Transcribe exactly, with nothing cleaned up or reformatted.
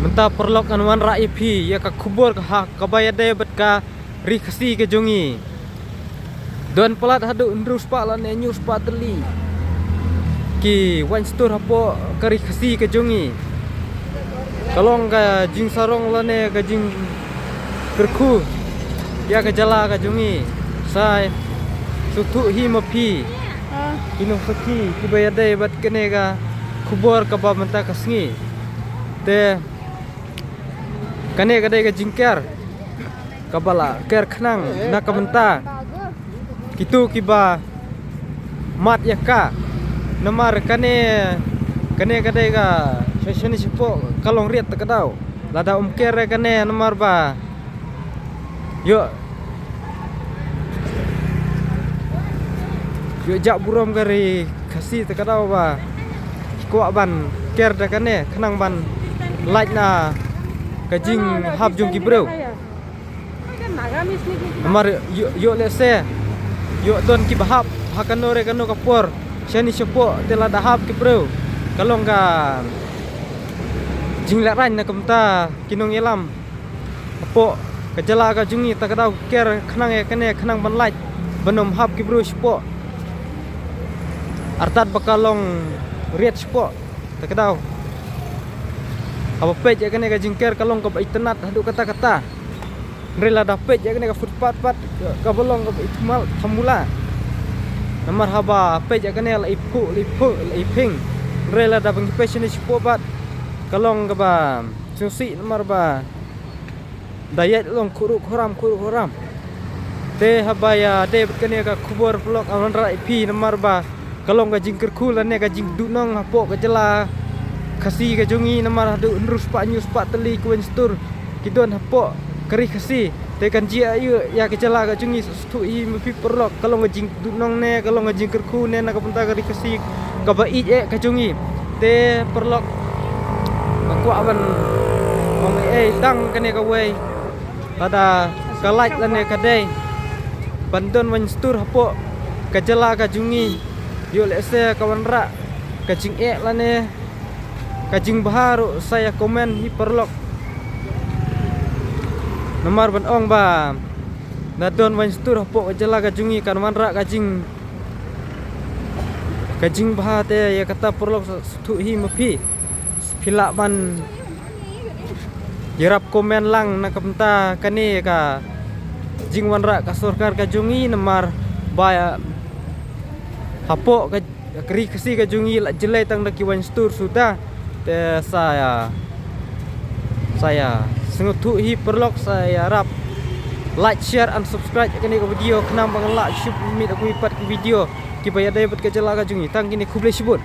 Mynta paralok ngan wanrah ïa phi ïa ka khubor ka ha kaba ïadei bad ka ri Khasi ka jong ngi. Don palat haduh hynriew spah lane hynñiew spah tylli ki waiñ stur hapoh ka ri Khasi ka jong ngi. Ka long ka jingsarong lane ka jingkyrkhu ïa ka jylla ka jong ngi. Sa sngewthuh hi ma phi ki nongsakhi kiba ïadei bad kane ka khubor kaba mynta ka sngi. Te kane ka dei ka jingker kaba la ker khnang na ka bynta kito kiba mad ïa ka. Namar kane, kane ka dei ka sha shane shapoh ka long riat ta ka daw. Lada um ker ïa kane namar ba ïoh, ïoh jah burom ka ri Khasi ta ka daw ba ki kwah ban ker da kane khnang ban lait na ka jinghap jong ki briew. Namar ïoh, ïoh lehse ïoh don kiba hap ha kano re kano ka por shane shapoh, te lada hap ki briew ka long ka jinglehrain na ka bynta ki nongïalam hapoh ka jylla ka jong ngi. Ta ka daw ker khnang ïa kane khnang ban lait ban ym hap ki briew shapoh. Artat ba ka long riat shapoh. Ta ka daw haba peit ïa kane ka jingker ka long kaba itynnad haduh katta katta. Hynrei lada peit ïa kane ka footpath pat kaba long kaba ithymmai thymmula. Namar haba peit ïa kane la iphuh la iphuh la iphieng. Hynrei lada ba ngi peit shane shapoh pat ka long kaba sngewsih namar ba da ïaid long khuruh khuram khuruh khuram. Te haba ïadei bad kane ka khubor paralok ngan wanrah ïa phi namar ba ka long ka jingkyrkhu lane ka jingduhnong hapoh ka jylla Khasi ka jong ngi namar haduh hynriew spah hynñiew spah tylli ki waiñ stur ki don hapoh ka ri Khasi. Te kan jia ïa ka jylla ka jong ngi. Sngewthuh hi ma phi paralok, ka long ka jingduhnong ne ka long ka jingkyrkhu ne na ka bynta ka ri Khasi kaba ïeit eh ka jong ngi. Te paralok nga kwah ban ong ei ei tang kane kawei, lada ka lait lane ka dei ban don waiñ stur hapoh ka jylla ka jong ngi, ïoh lehse ka wanrah ka jingeh lane ka jingbha ruh sa ïa comment hi paralok. Namar ban ong ba na don waiñ stur hapoh ka jylla ka jong ngi kan wanrah ka jing, ka jingbha. Te ïa kata paralok sngewthuh hi ma phi, phi lah ban ïarap comment lang na ka bynta kane ka jingwanrah ka sorkar ka jong ngi namar ba hapoh ka ka ri Khasi ka jong ngi la jlei tang da ki waiñ stur suda. Te sa ïa, sa ïa sngewthuh hi paralok, sa ïarap like, share and subscribe ïa kane ka video khnang ba ngan lah shuh mih da kawei pat ki video kiba ïadei bad ka jylla ka jong ngi. Tang kine, khublei shibun.